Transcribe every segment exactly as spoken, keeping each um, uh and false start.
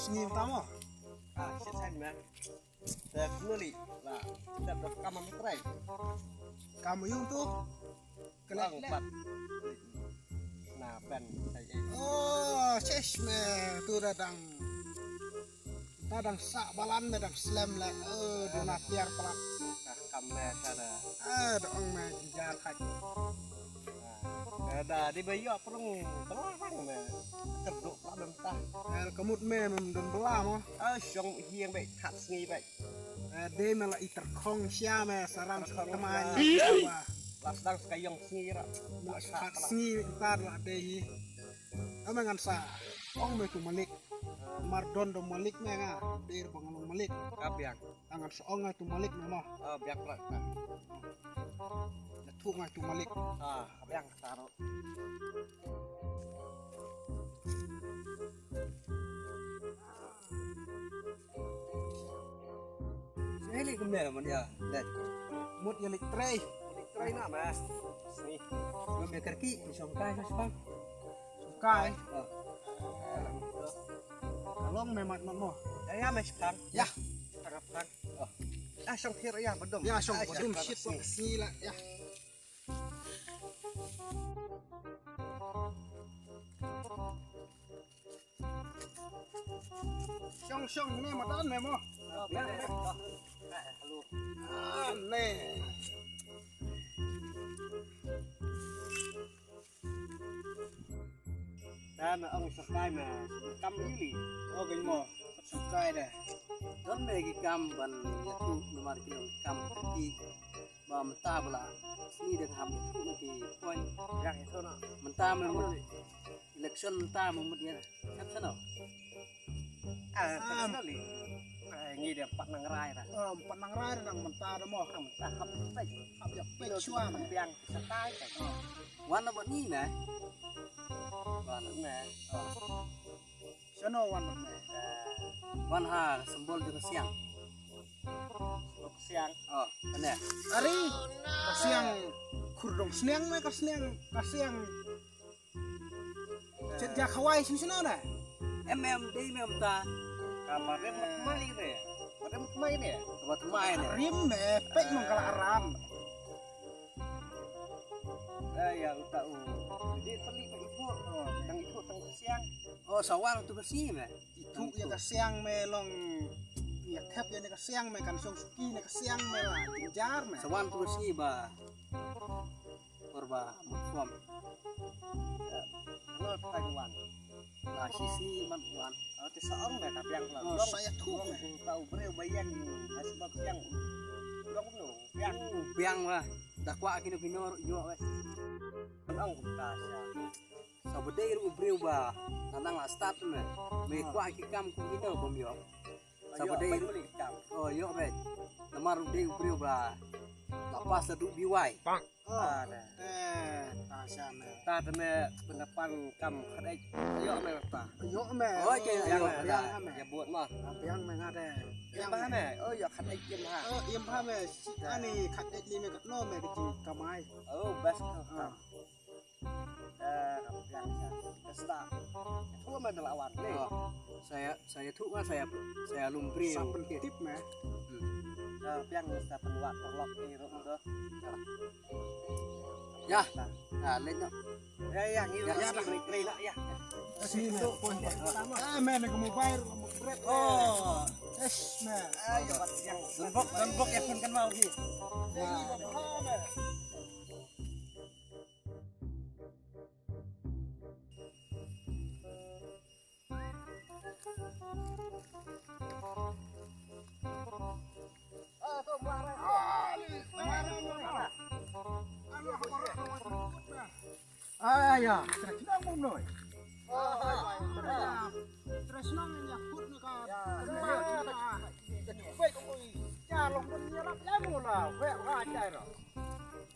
Ni tamo. Ah, shit, sen, man. Te kumno li la, te da kam am trai. Kam yung tu. Kena pat. Na pen, ai, ai. Oh, ses me, tu da dang. Da dang sa balan me dang slem le. Oh, duna tiar pala. Ah, kam me sa da. Ah, da ong me jinjar khat. Ah, da di ba yo prung, prung me. Kerduk pala dum ta. El kamut me mem dun bela mo. Ah, shong hiang be khat sngi be. Eh, dei me la i terkhong sia me sarang terkhong kemai sia. Ba. Las dang ska yong sngi ra. Las khat sngi tar la dei hi. Ame ngan sa ong me tu malik. Mar don do malik me nga. Dei ba ngan ong malik. Ka biang. Ngan sa ong me tu malik me mo. Ah, biang pra ka. Ya tu me tu malik. Ah, biang taro. Sini kumne man ya, let. Mut ya lik trei. Lik trei na ma. Sini. Gum ya kerki, songkai sa sepang. Songkai. Oh. Kalong me mat mo. Ya, ya, me sepang. Ya. Harap kan. Oh. Ah, song kir ya, bedum. Ya, song bedum shit song sila ya. Shong shong ne madan ne mo. Ah, ne. Ta na ong sakai ma kam yuli. Oh, gani mo. Sakai da. Don me ki kam ban ya tu namar ki ong kam ki. Ba mynta bala sni dang ham ïathuh na ki point. Ïa ïathuh noh. Mynta mynta election mynta mynta ïa. Kan sano. Ah, kan sano li. Ngi dang pat nang rai ra. Em, pat nang rai ra nang mynta da mo. Mynta hap pek. Hap ïa pek shwa me. Biang satai. Wan na bot ni me. Wan me. Shano wan wan me? Wan ha symbol jong ka siang. Symbol ka siang. Oh, kane. Ari, ka siang khur dong sniang me ka sniang, ka siang. Chet ja khawai shin shano na? Em em dei me em ta. Ka ba rem mat mai ne. Ba rem mat mai ne. Ka ba mat mai ne. Rim me pek mong kala aram. Eh, ya uta u. Jadi peli ka ibu, oh, tang ibu tang ka siang. Oh, sawan tu ka si me. Itu ya ka siang me long. Ya thep ya ne ka siang me kan song suki ne ka siang me la. Jar me. Sawan tu ka si ba. Por ba mut form. Ya. Lo tang wan. Ba sisi man wan. Te sa ong me ka biang la. Oh, sa ïathuh me. Ka u briew ba ïeng ha sbak biang. Long no biang. Biang la. Da kwah kino kino ïoh wes. Ong ka sa. Sa ba dei u briew ba. Nang la start me. Me kwah ki kam kum kino bym ïoh. Sa ba dei. Oh, ïoh be. Namar u dei u briew ba. La pas da du B Y. Ah, da. Eh, ta sha me. Ta te me pynda pan kam khat ej. Ïoh me ta. Ïoh me. Oi, ke ïoh me. Ïa bot ma. Biang me nga de. Ïa ba me. Oh, ïoh khat ej kim ha. Oh, ïa ba me. Ani khat ej ni me kat no me ke kamai. Oh, best. Ah. Eh, biang sa. Best ta. Thu me da lawan. Saya saya thu ka saya saya lumpri. Sa pen tip me. Hmm. Biang sa pen wat lok ni ro do. Ya. Ya, leit noh. Ya, ya, ngi ya, ya, ya, ya. Sini tu pun. Ah, men ke mobile, mobile. Oh. Yes, man. Ayo, bat yang. Don bok, don bok ya pun kan mau ki. Ya. Ah, ya, terus nang mun noi. Terus nang ya kut ni ka. Ya, long pun ya rap ya mula. Wek ha jai ro.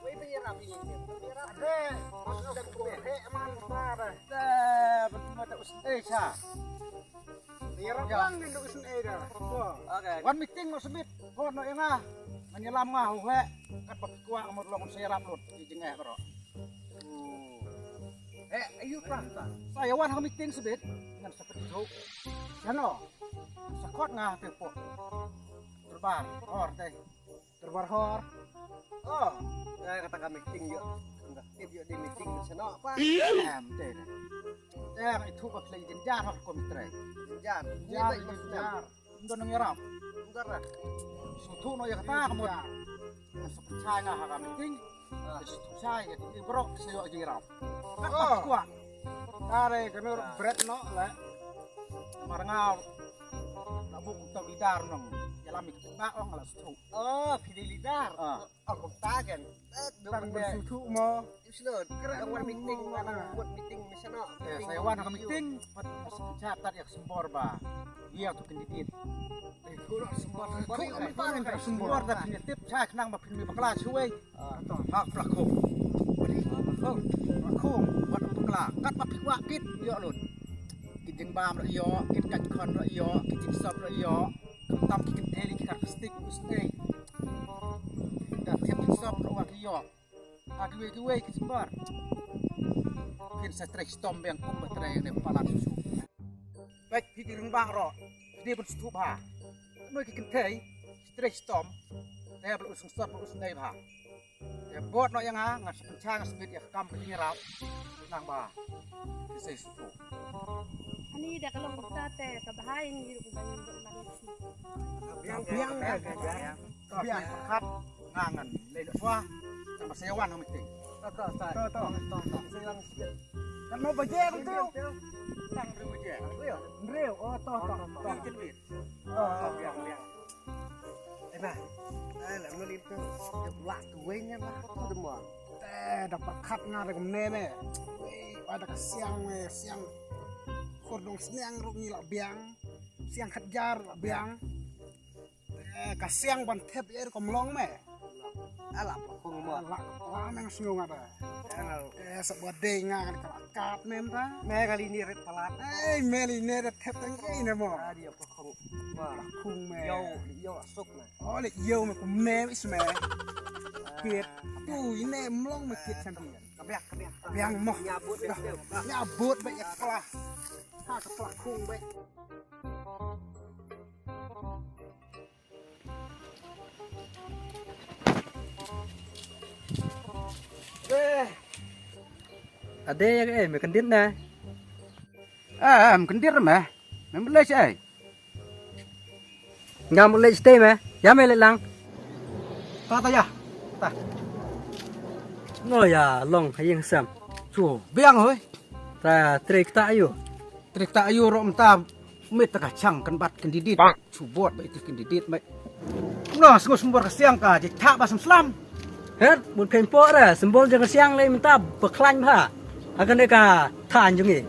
Wei, pynïarap ïa ïing. Pynïarap. Ade, maksud aku hek man ba dah. Dah, betul mata us-, eh, sa. Pynïarap lang din us-, eh, dah. Okey. Wan meeting maksud bit. Ko no ïa nga. Ngan ïalam nga hu hek. Kat ba kwah ngamut long sa ïarap lut. Ïa jingeh bro. Eh, ayu ta. Sa ïa wan ha meeting sbit. Ngan sa pynïarap. Sa no. Sa khot nga te po. Dorbar hor te. Dorbar hor. Oh, eh, kata ka meeting ïoh. Tip ïoh di meeting sa noh pa. Em te. Te nga ithuh ba phi la jynjar ha ka kum trei. Jynjar. Jynjar, jynjar. Ym don nang ïarap. Jynjar. Sngewthuh noh ïa kata ka mut. Nga sa pynshai nga ha ka meeting. Nga sa pynshai ïa ki brok sa ïoh jingïarap. Kat ba kwah. Tare ka nur bret noh le. Mar nga la buk kumta leader nong. Ïalam ïa ki ba ong la sngewthuh. Oh, phi dei leader. Ah. Oh, kumta kan. Eh, dong ban sngewthuh mo. Ipslo, kra wan meeting, wan meeting, misalnya. Eh, sa ïa wan ha ka meeting, pat sa pynshai tad ïa ka symbai ba ïa tu candidate. Eh, tu lah symbai, symbai, symbai da phin tip, sa khnang ba phin bakla shuwei. Ah, to, ha pla khum. Pla khum, pla khum, wat bakla. Kat ba phi wah kit ïoh lut. Kit jingbam ruh ïoh, kit kait khon ruh ïoh, kit jingsop ruh ïoh. Khamtam ki kynthei ki kar plastik u snei. Da thied jingsop ruh wat ïoh. Ha kiwei kiwei ki symbai. Phin sa trei shitom biang kum ba trei ne palat shuh shuh. Bad phi ki rangbah ruh, phi dei ban sngewthuh bha. Kano ki kynthei ki trei shitom, te ba la u sngewsot ba la u snei bha. Te bud noh ïa nga, nga sa pynshai nga submit ïa ka kam ka jingïarap. Nang ba phi sa sngewthuh. Ani da ka long kumta te ka bha ïa ngi ruh ba ngin bud lang ïa ki. Biang, biang, biang. Ka biang pyrkhat nga ngan lei leh shuwa. Tang ba sa ïa wan ha meeting. To, to, to. To, to. To, to. Sa ïa wan ha meeting. Katno baje kumtu? Tang hynriew baje. Hynriew? Hynriew. Oh, to, to, to. Hynriew jingbit. To, to. Biang, biang. Eh, na. Eh, la mali tu. Dia pula tu wei nya lah tu demo. Te da pyrkhat nga da kumne ne. Wei, wa da ka siang ne, siang. Khur dong sniang ruh ngi la biang. Siang khat jar la biang. Eh, ka siang ban thep ïa ka mlong me. Ala pa khung mo. Ala pa meng sngew nga da. Eh, sa ba dei nga kan ka kat mem ta. Me kali ni ret palat. Eh, me li ne ret thep tang ei ne mo. Ah, dia pa khung. Wah, khung me. Yo, yo suk me. Oh, le yo me kum me is me. Kit. Tu ine mlong me kit champion. Ka biak, ka biak. Biang mo. Nya bud, nya bud ba ïa pla. Ha ka pla khung ba. Ade ya eh me kyndit na. Eh, em kyndit me. Me leh ai. Ngam leh stay me. Ya me leh lang. Ta ta ya. Ta. Ngo ya long ha ïing sem. Chu biang hoi. Ta trei kata ayu. Trei kata ayu ro mynta. Mit ta ka chang kan bat candidate. Chu bud ba iti candidate mai. Nga sngew symbol ka siang ka jithah ba slam slam. Het, bun kein por eh, symbol jong ka siang lei mynta ba khlaiñ bha. Ha kane ka thaiñ jong ngi.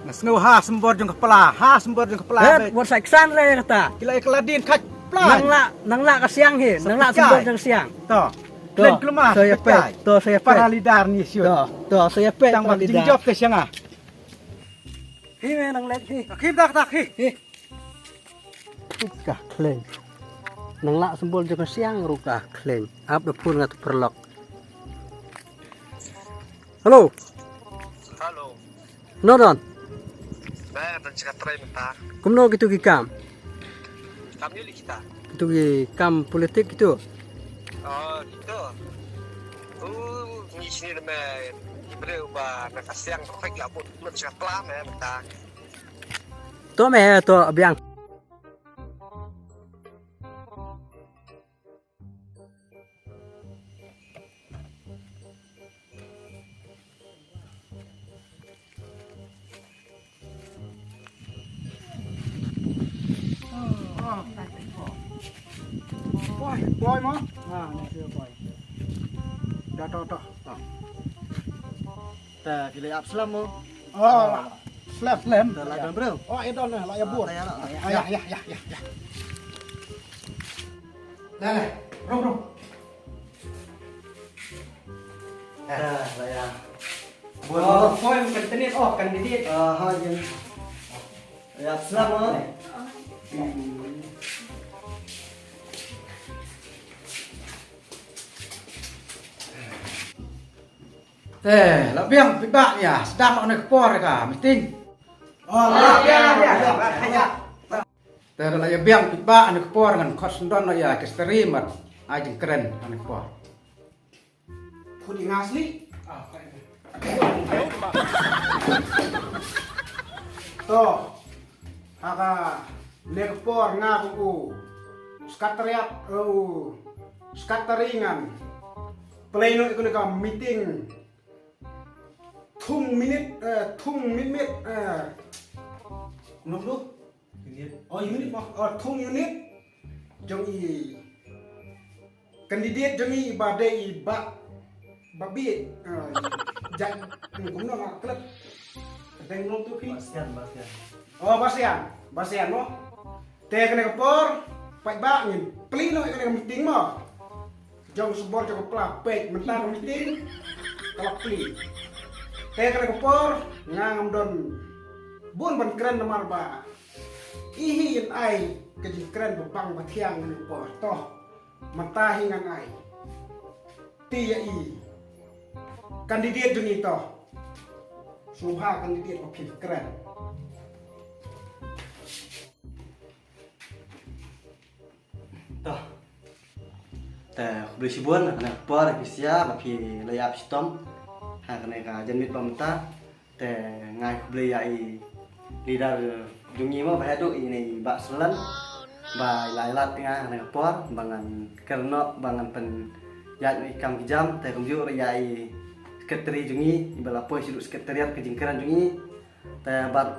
Nga sngew ha symbol jong ka pla, ha symbol jong ka pla. Het, wat sa ksan re kata. Ki la ïa ka la dien khat pla. Nang la, nang la ka siang hi, nang la symbol jong ka siang. To. To, klen klema, sa ïa peit. To, sa ïa peit. Para leader ni shu. To, to, sa ïa peit. Tang ba jingjop ka siang ah. Hi me nang leit hi. Khim dak dak hi. Hi. Ka khleng. Nang la symbol jong ka siang ruh ka khleng. Ap da phone nga tu paralok. Hello. Hello. No don. Ba don chika trai mynta. Kumno kitu ki kam? Kam ïa li kita. Kitu ki kam politik kitu. Oh, kitu. Oh, ngi sini na me. Ki breu ba na ka siang perfect la bud mun chika tla me mynta. To me to biang. Poi, poi mo? Ah, ni sio poi. Dah to to. To. Ta ki lei ap slem mo. Oh, slem. Slem. Ta la don breu. Oh, ïa don la ïa bur. Ah, ïa, ïa, ïa, ïa. Dah, dah. Rom, rom. Eh, la ïa. Bur. Oh, poi kan tenit, oh, kan didit. Ah, ha, ïa. Ïa, slem mo. Eh, la biang phi ba ïa, sdang ma ne ka por ka meeting. Oh, la biang, la biang. Te da la ïa biang phi ba, ha kane ka por ngan khot syndon noh ïa ka stari mat ai jingkren ha kane ka por. Khot ïa nga sli. To, ha kane ka por nga kum u secretariat, eh, u secretary ngan plie noh ïa kane ka meeting. Thung minit, eh, thung minit, eh, nuk nuk. Unit. Oh, unit mo. Oh, thung unit. Jong i candidate jong i ba dei i ba, ba bi, eh, ja, kumno nga klet. Deng nong tu phi. Bastian, Bastian. Oh, Bastian. Bastian mo. Te kane ka por, paidbah ngin plie noh ïa kane ka meeting mo. Jong subor jong ka pla peit mynta ka meeting ka la plie. Te kane ka por nga ngam don bun ban kren namar ba i hi in ai ka jingkren ba bang ba thiang kane ka por. To, mynta hi ngan ai. Ti ïa i candidate jong i to. Sngewbha candidate ba phi kren. To. Te khublei shibun ha kane ka por phi sia ba phi la ïap shitom ha kane ka janmiet ba mynta. Te nga ai khublei ïa i leader jong ngi mo ba haduh i ne i Bah Slan ba i la ïalad ïa nga ha kane ka por ba ngan kren noh ba ngan pynïaid noh i kam ki jam. Te kumjuh ruh ïa i secretary jong ngi i ba la poi sha secretariat ka jingkren jong ngi. Te bad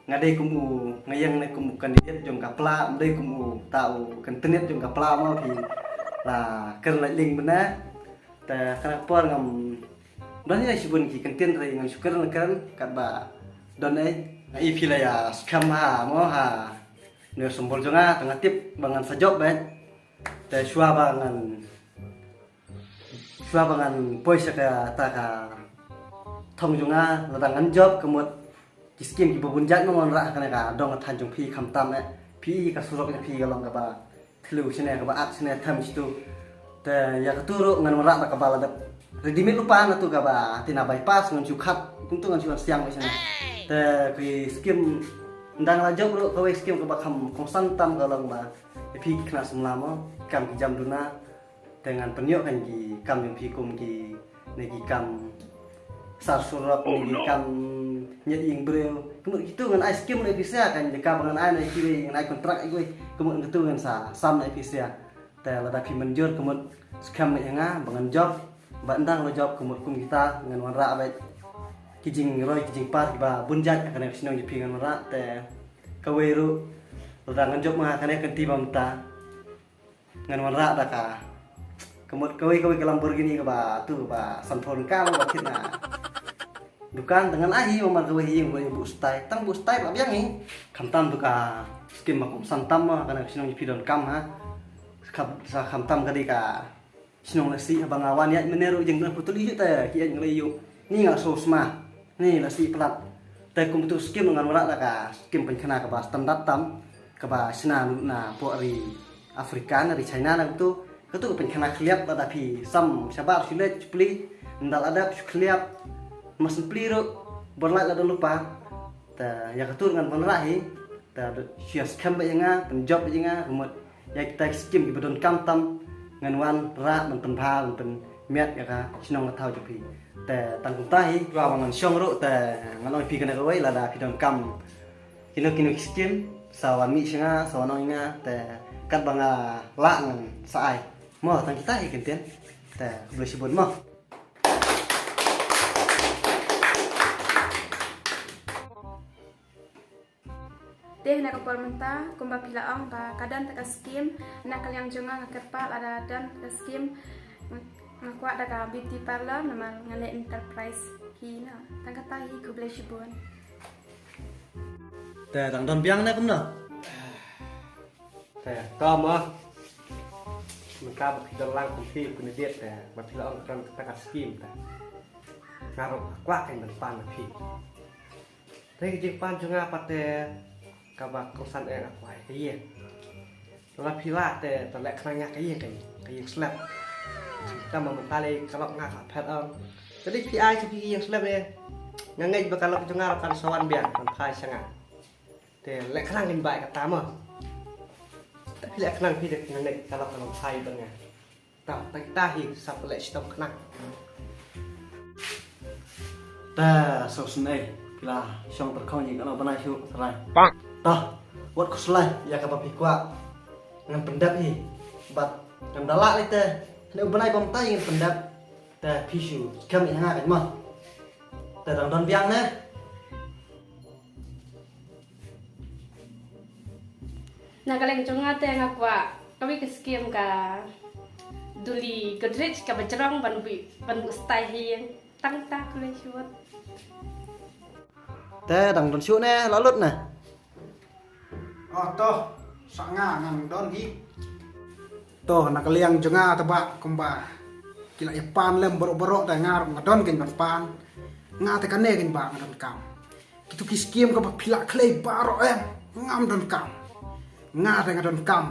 nga dei kum u, nga ïeng ne kum u candidate jong ka pla, ym dei kum u ta u candidate jong ka pla mo phi la kren lait lyngngoh. Te kane ka por ngam don ïa shibun ki kyntien, te ngan shu kren kren katba don ei. Nga i phi la ïa skhem ha mo ha ne symbol jong nga, te nga tip ba ngan sa jop beit. Te shuwa ba ngan Shuwa ba ngan poi sha kata ka thong jong nga, lada ngan jop ka mut ki skim kiba bun jait ma ngan wanrah ha kane ka dong ka thaiñ jong phi, khamtam eh phi, ka surok jong phi ka long kaba thliew shane, kaba at shane, them shitu. Te ïa katu ruh ngan wanrah da kaba la dep ready made lypa, na tu kaba te na bypass ngan shu khat, kumtu ngan shu wan siang beit shane. Te ki skim, ynda nga la jop ruh kawei skim kaba kham kongsan tam ka long ba ïa phi ki khynnah samla mo, kam ki jam duna. Te ngan pynïoh kan ki kam jong phi kum ki, ne ki kam sar surok, ne ki kam ñiad ïing briew. Ka mut kitu ngan ai skim na phi sia, kan jaka ba ngan ai na kiwei, ngan ai kontrak ïa kiwei. Ka mut kitu ngan sa sam na phi sia. Te lada phi mynjur ka mut skhem ïa nga ba ngan jop, ba ynda nga la jop ka mut kum kita ngan wanrah beit ki jingroi ki jingpar kiba bun jait ha kane ka shnong jong phi ngan wanrah. Te kawei ruh lada ngan jop ma nga ha kane ka kynti ba mynta, ngan wanrah da ka, ka mut kawei kawei ka Lamborghini kaba tu ba sanphew tyngka ba thied na dukan, te ngan ai hi namar kawei hi ïa buh stai, tang buh stai ba biang hi. Khamtam tu ka skim ba kongsan tam ha kane ka shnong jong phi donkam ha. Kham, sa khamtam ka dei ka shnong Lehsih, haba nga wan ïaid mynne ruh jingdon putol ïuh te ki ïaid ngi la ïuh. Ni nga sngewsma. Ni Lehsih palat. Te kum tu skim ngan wanrah da ka skim pynkhana kaba standard tam, kaba shna na poh ri Africa, na ri China na kumtu. Katu ka pynkhana khliap, lada phi sam shabar shu leit shu plie, ynda la dep shu khliap, mas plie ruh bor lait la don lypa. Te ïa katu ngan wanrah hi. Te shu ïa skhem beit ïa nga, pynjop beit ïa nga, ka mut ïa kita ki skim kiba donkam tam ngan wanrah ban pynbha ban pynmiat ïa ka shnong ka thaw jong phi. Te tang kumta hi, ba ngan shong ruh te ngan ong ïa phi kane kawei, lada phi donkam kino kino ki skim, sa wan mih sha nga, sa wan ong ïa nga, te katba nga lah ngan sa ai. Mo, tang kita hi kyntien. Te khublei shibun mo. Te ha kane ka por mynta, kumba phi la ong ba ka don ta ka skim, na ka liang jong nga nga kyrpad lada don ta ka skim, nga, nga kwah da ka beauty parlour, namar nga leh enterprise hi na. Tang kata hi, khublei shibun. Te dang don biang ne kumno? Te to mo. Mynta ba phi don lang kum phi, phi ne diet te ba phi la ong ka don ta ka skim te. Nga ruh nga kwah kan ban pan na phi. Te ka jingpan jong nga pat te kaba kongsan eh nga kwah ka ïing. Lada phi lah te, te leh khnang ïa ka ïing, ka ïing, ka ïing slap. Te ma mynta lei ka lok nga ka phet on. Te lei phi ai sha phi ka ïing slap eh. Nga ngeit ba ka lok jong nga ruh kan sa wan biang, kan phai sha nga. Te leh khnang ngin bai kata mo. Ta phi leh khnang phi da khnang ne ka la ka long sai ban nga. Ta ta ta hi sa phi leh shitom khnang. Ta so snei phi la shong ter khong ni ka no banai shu sarai. Ta wat ko slai ya ka ba phi kwah. Ngan pyndap hi. Bat ngan da lah leh te. Ne u banai bam tai ngan pyndap. Ta phi shu kam ïa nga kan mo. Ta dang don biang ne. Na ka liang jong nga te nga kwah kawei ka skim ka duli Godrej ka ba jrong ban bu ban bu stai hi tang ta kule shut. Te dang don shu ne la lut ne. Oh to sa nga ngan don hi. To na ka liang jong nga te ba kumba ki la ïa pan lem boro boro te nga ruh nga don kin ban pan. Nga te kane kin ba nga don kam. Kitu ki skim ka ba phi la khlei baroh em ngam don kam. Nga te nga don kam.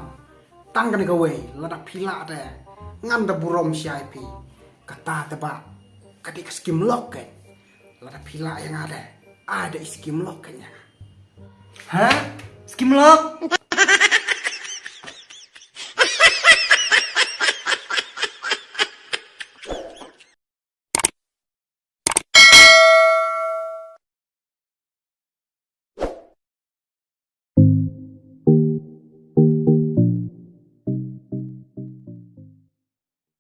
Tang kane kawei lada phi la te ngan da burom shai phi. Kata te ba ka dei ka skim lok ke. Lada phi la ïa nga te ai da i skim lok ke ïa nga. Ha? Skim lok?